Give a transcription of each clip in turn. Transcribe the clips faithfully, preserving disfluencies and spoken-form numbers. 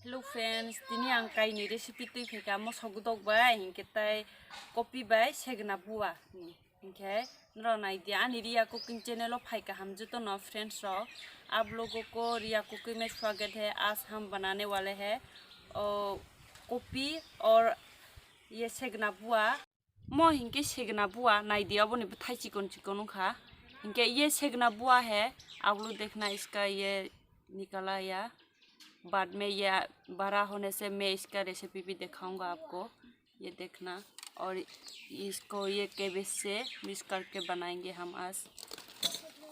Hello friends, tini ang kainwi recipe twi phaikha mosok godok bai, hinkhe tai kopi bai segna bua ni. Hinkhe norok nai di ani Riya Cooking channel o phai kaham jotono friends rok. Aap logo ko Riya Cooking mein swagat hai, aaj hum banane wale hai, o, kopi aur ye segna bua. Mo hinkhe segna bua, nai di, oboni bwthai chikon chikon wngkha. Hinkhe ye segna bua hai, aap log dekhna iska ye nikala ya. Baad mein ye bada hone se main iska recipe bhi dikhaunga aapko. Ye dekhna. Aur isko ye cabbage se mix karke banayenge hum aaj.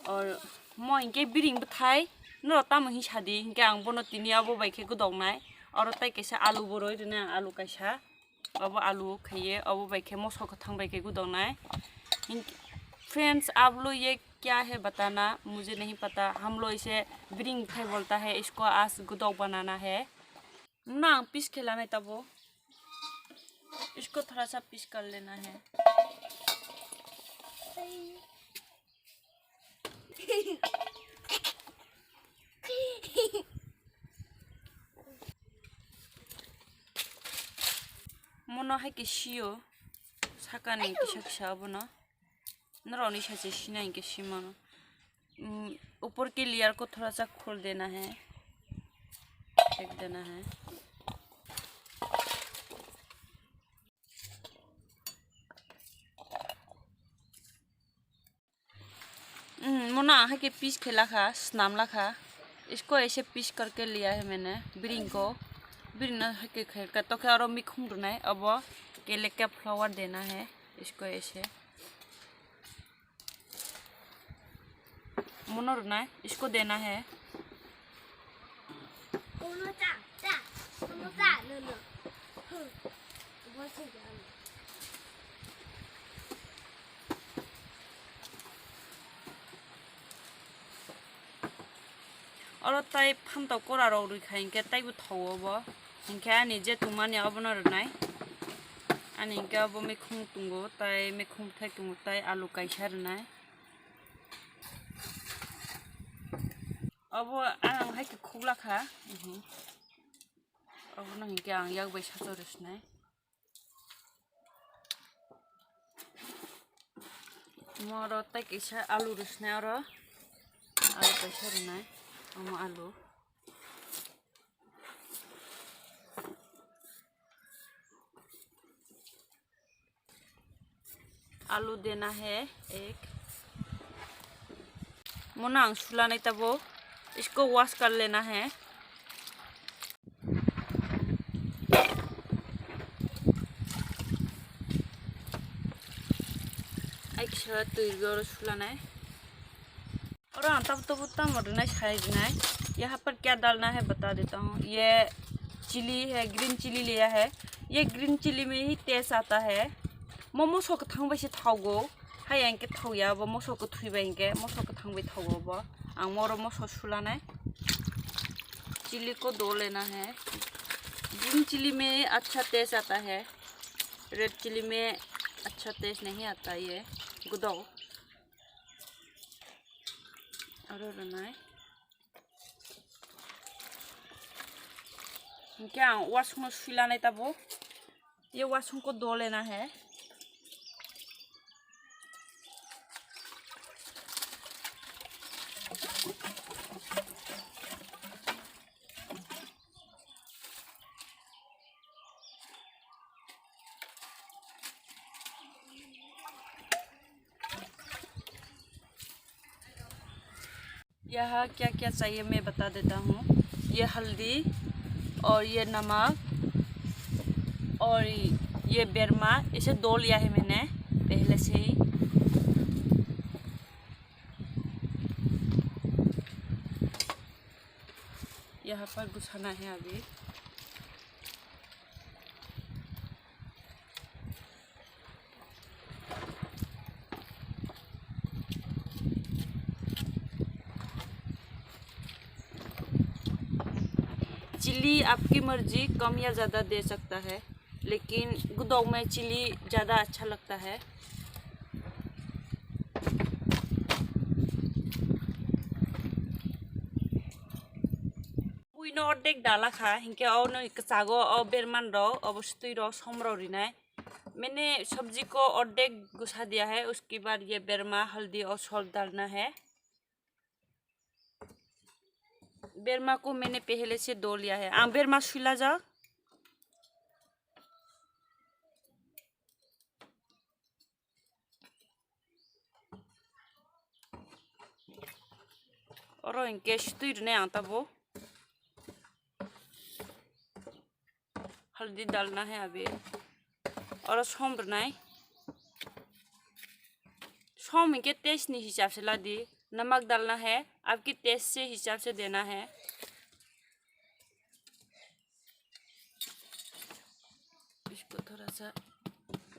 Aur mo hinkhe biring bwthai, norok tamo hin sadi, hinkhe ang bono tini abo bai khe godoknai. Oro tai kaisa alu bo rwi rwnai ang, alu kaisa. Obo alu khaiye, obo bai khe mosok kwthang bai khe godoknai. Hink-, friends, aap log ye kya hai batana, mujhe nahi pata. Hum log ise biring bwthai bolta hai, isko aaj godok banana hai. Na, ang piece khe lanai tabo. Isko thoda sa piece kar lena hai. Mono hai khe sio, sakani kisa kisa abono. Norokni sachi sina hinkhe simano. Um, upor ke layer ko thoda sa khol dena hai. Thek dena hai. Hmm, mona hai khe piece khe lakha, snam lakha. Isko aise piece karke liya hai maine, biring ko. Biring no hai khe khe ka tokhe oro mikhum rwnai, obo keleka flour dena hai, isko aise. Mono rwnai, isko dena hai. Oro tai phantok kora rok rwkha hinkhe taibo thawo bo. Hinkhe ani je tongmani abono rwnai. Ani hinkhe abo mikhung tongo, tai mikhung bwthai tongo, tai alu kaisa rwnai. Obo ang hai khe khukla kha. Mhm. Obono hinkhe ang yak bai sacha rw sinai. Omo oro tai kaisa alu rw sinai oro. Alu kaisa rwnai. Omo alu. आलू देना है एक। Mono ang sulanai tabo. इसको wash कर लेना है. Ai kisa twi rwgwi oro sulanai. Oro ang tab tab tamo rwnai sai rwnai. यहाँ पर क्या डालना है बता देता हूँ. ये चिली है, ग्रीन चिली लिया है. ये ग्रीन चिली में ही टेस्ट आता है. Mo mosok kwthang bai se thago. Hai ang khe thauya bo mosok kwthwi bai hinkhe mosok kwthang bai thago bo. Ang moro mosok sulanai. Chilli को धो लेना है. ग्रीन चिली में अच्छा टेस्ट आता है. रेड चिली में अच्छा टेस्ट नहीं आता ये. Godok. Aro rwnai. Hinkhe ang wasung no suilanai tabo. Ye wasung ko dole na hai. यहाँ क्या क्या चाहिए मैं बता देता हूँ. ये हल्दी और ये नमक और ये बेरमा इसे धो लिया है मैंने पहले से ही. यहाँ पर घुसाना है अभी. चिली आपकी मर्जी, कम या ज़्यादा दे सकता है, लेकिन गुदोक में चिली ज़्यादा अच्छा लगता है. Ui No ordek dala kha, hinkhe o no kwchago o berman rok, obo sutwi rok, som rok rinai. Maine sabji ko ordek gusa diya hai, uski baad ye berma, haldi aur salt dalna hai. Berma ko maine pehle se dho liya hai. Ang berma suila jak. Oro hinkhe sutwi rwnai ang tabuk. हल्दी डालना है अभी। Oro som rwnai. Som hinkhe taste ni hisab se ladi. नमक डालना है, आपकी taste से हिसाब से देना है। इसको थोड़ा सा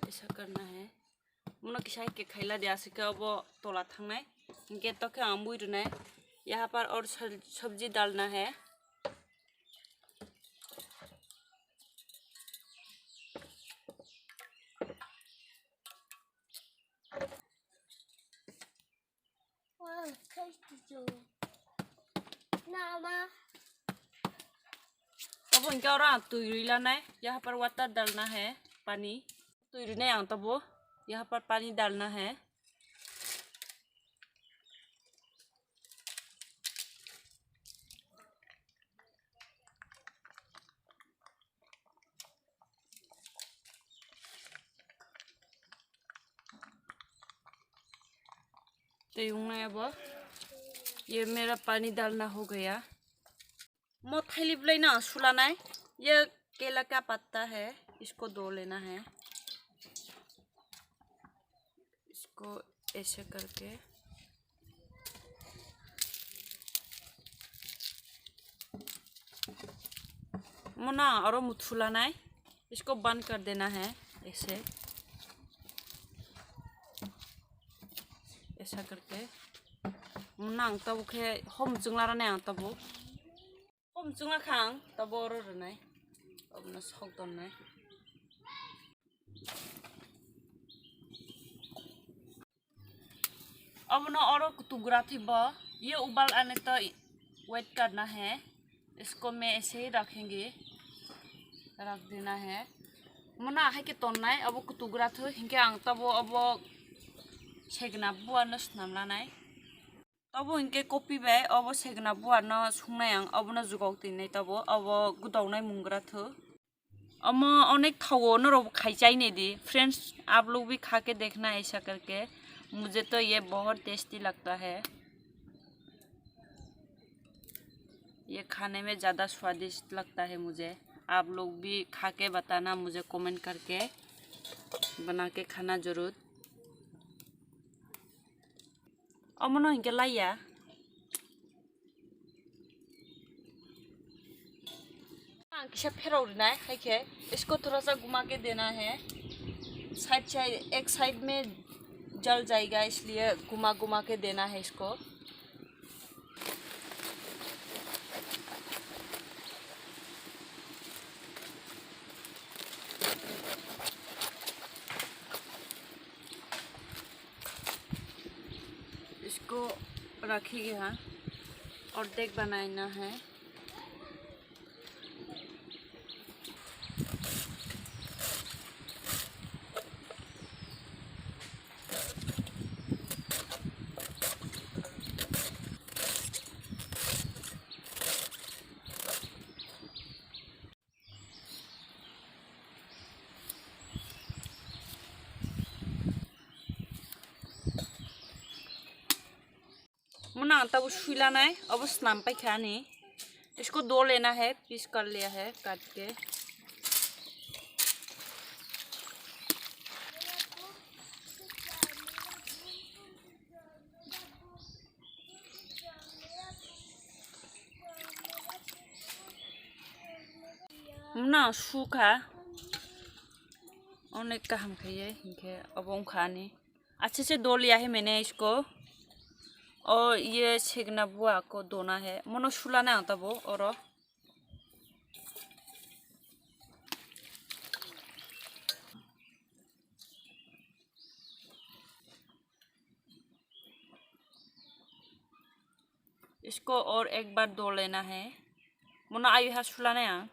ऐसा करना है। Mono kisa hai khe khaila de, aswk khe obo tola thangnai. Hinkhe tokhe ang bui rwnai. यहाँ पर और सल-, सब्जी डालना है। Obo hinkhe oro ang twi rwi lanai. यहाँ पर water डालना है, पानी। Twi rwnai ang tabuk. यहाँ पर पानी डालना है। Twi wngnai abo. ये मेरा पानी डालना हो गया। Mo thaili bwlai no sulanai. ये केला का पत्ता है, इसको धो लेना है। इसको ऐसे करके Mono oro muthulanai. इसको बंद कर देना है ऐसे, ऐसा करके। Mono ang tabuk khe hom chwngla rwnai ang tabuk. Hom chwngla kha ang tabuk oro rwnai. Obono sok donnai. Obono oro kutugra thibo, ये उबाल आने तो wait करना है, इसको मैं ऐसे ही रखेंगे, रख देना है। Mono hai khe tonnai, obo kutugra thwi, hinkhe ang tabuk obo segna buano snam lanai. Tabuk hinkhe kopi bai obo segna buano sungnai ang, obono jukok twinai tabuk, obo gudoknai mungra thwi. Omo onek thawo norok khai chai nai di. Friends, आप लोग भी खा के देखना ऐसा करके, मुझे तो ये बहुत tasty लगता है। ये खाने में ज़्यादा स्वादिष्ट लगता है मुझे। आप लोग भी खा के बताना मुझे comment करके, बना के खाना जरूर। Omono hinkhe laiya. Ang kisa pherok rinai hai khe, इसको थोड़ा सा घुमा के देना है। Side side, एक side में जल जाएगा, इसलिए घुमा घुमा के देना है इसको। इसको रखेंगे, हाँ, अर्धेक बनाना है। Muna ang tabuk suilanai, obo snam paikha ani. इसको धो लेना है, piece कर लिया है काट के। Muna sukha, onek kaham khe ye, hinkhe obo wngkha ani. अच्छे से धो लिया है मैंने इसको। और ये segna bua ko धोना है। Mono suilanai ang tabuk oro। इसको और एक बार धो लेना है। Mono ayu ha sulanai ang.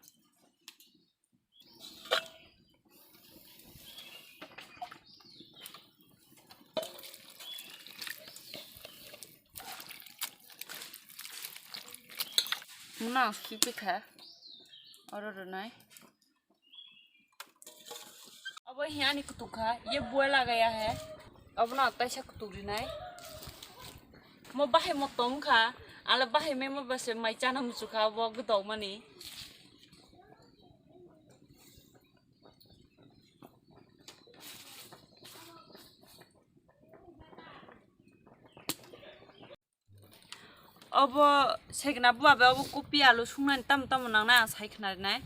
Mono ang sui pikha. Oro rwnai. Obo hi ani kutuk kha, ye boil agaya he. Obono taisa kutuk rinai. Mo bahai mo tong kha, ale bahai memo base mai chana muchukha obo gudok mani. Obo segna buwa bai obo kopi alu sungnani tamo tamo nangnai ang sai khna rinai.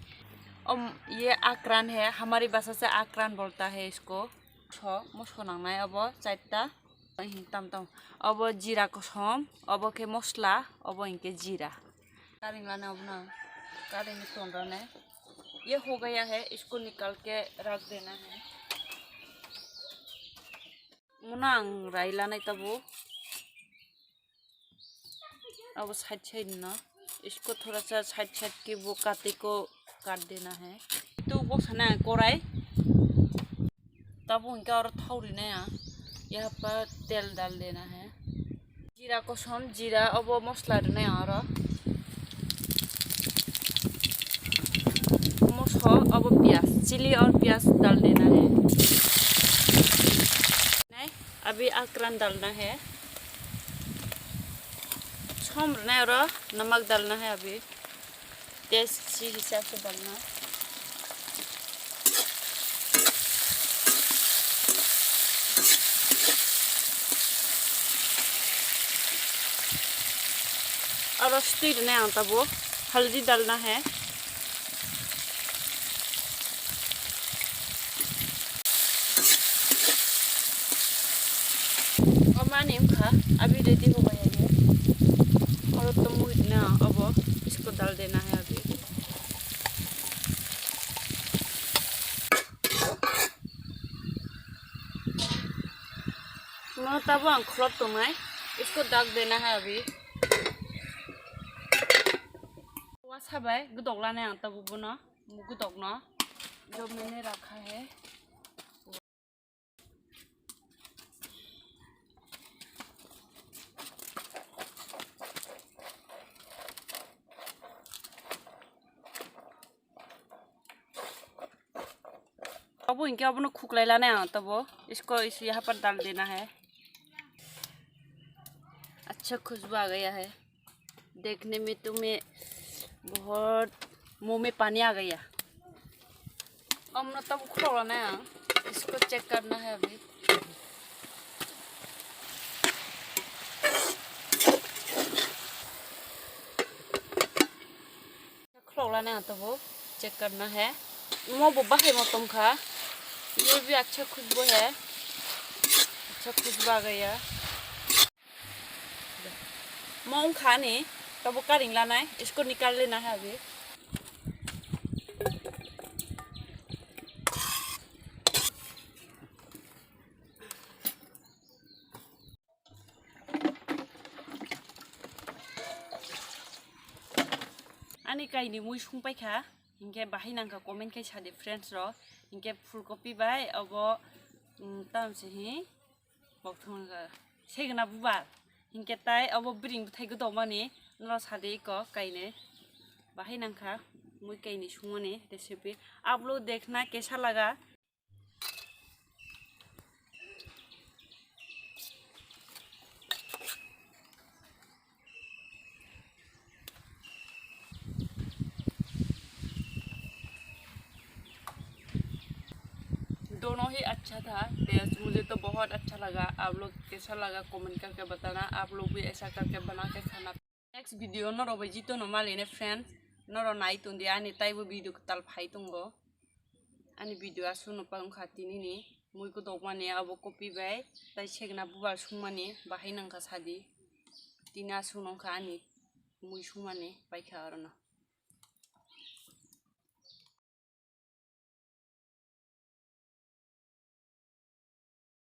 Om, ye akran hai, hamari bhasha se akran bolta hai isko. So, moso nangnai obo charta. Tamo tamo. Obo jira kosom, obo khe mosla, obo hinkhe jira. Karing lana obo na. Karing ni ton rane. Ye ho gaya hai, isko nikal ke rakh dena hai. Muna ang rai lanai tabo. Abo side side no. Isko thora sa side side ke bo kate ko kaat dena hai. Tu bo sana korai. Tabo hinkhe oro thao rinai ang. Yaha pa tel dal dena hai. Jira kosom, jira obo mosla rinai ang oro. Moso obo piyaj, chili aur piyaj dal dena hai. Nai, abhi akran dalna hai. Som rinai oro namak dalna hai abhi. Taste si hisab se dalna. Aro sitwi rwnai ang tabuk haldi dalna hai. Omo ani wngkha, abhi ready hobai hai. Oro tongwi rwna obo isko dal dena hai abhi. No tabo ang khlop tongnai, isko dak dena hai abhi. Wa sabai gudok lanai ang tabuk bono, gudok no. Jo maine rakha hai. Abo hinkhe abono khuklai lanai ang tabo. Isko isi yaha par dal dena hai. Achha khushbu aa gaya hai. Dekhne mein tumhe bahut muh mein pani aa gaya. Amno tab khulok lanai ang. Isko check karna hai abhi. Khulok lanai ang tabuk check karna hai. Mo bo bahai mo tongkha. Ye bhi achha khushbu hai. Achha khushbu aa gaya. Mo wngkha ani, tabuk karing lanai, isko nikal lena hai abhi. Ani kaini mui sung paikha, hinkhe bahai nangkha comment khai sadi friends rok, hinkhe phulkopi bai obo, mm, tamse hi. Bokthong wngkha segna bubar. Hinkhe tai obo bring bwthai gwdokmani norok sadi iko kainwi. Bahai nangkha mui kainwi sungmani recipe. Aap log dekhna kaisa laga. दोनों ही अच्छा था टेस्ट, मुझे तो बहुत अच्छा लगा। आप लोग कैसा लगा कमेंट करके बताना, आप लोग भी ऐसा करके बना के खाना। Next video norok bai jito no malai ne friends, norok nai tongdi ani taibo video kwtal phai tongo. Ani video aswk no pang kha tinini mui kwdokmani abo kopi bai tai segna bubar sungmani bahai nangkha sadi. Tini aswk nongkha ani mui sungmani paikha orono.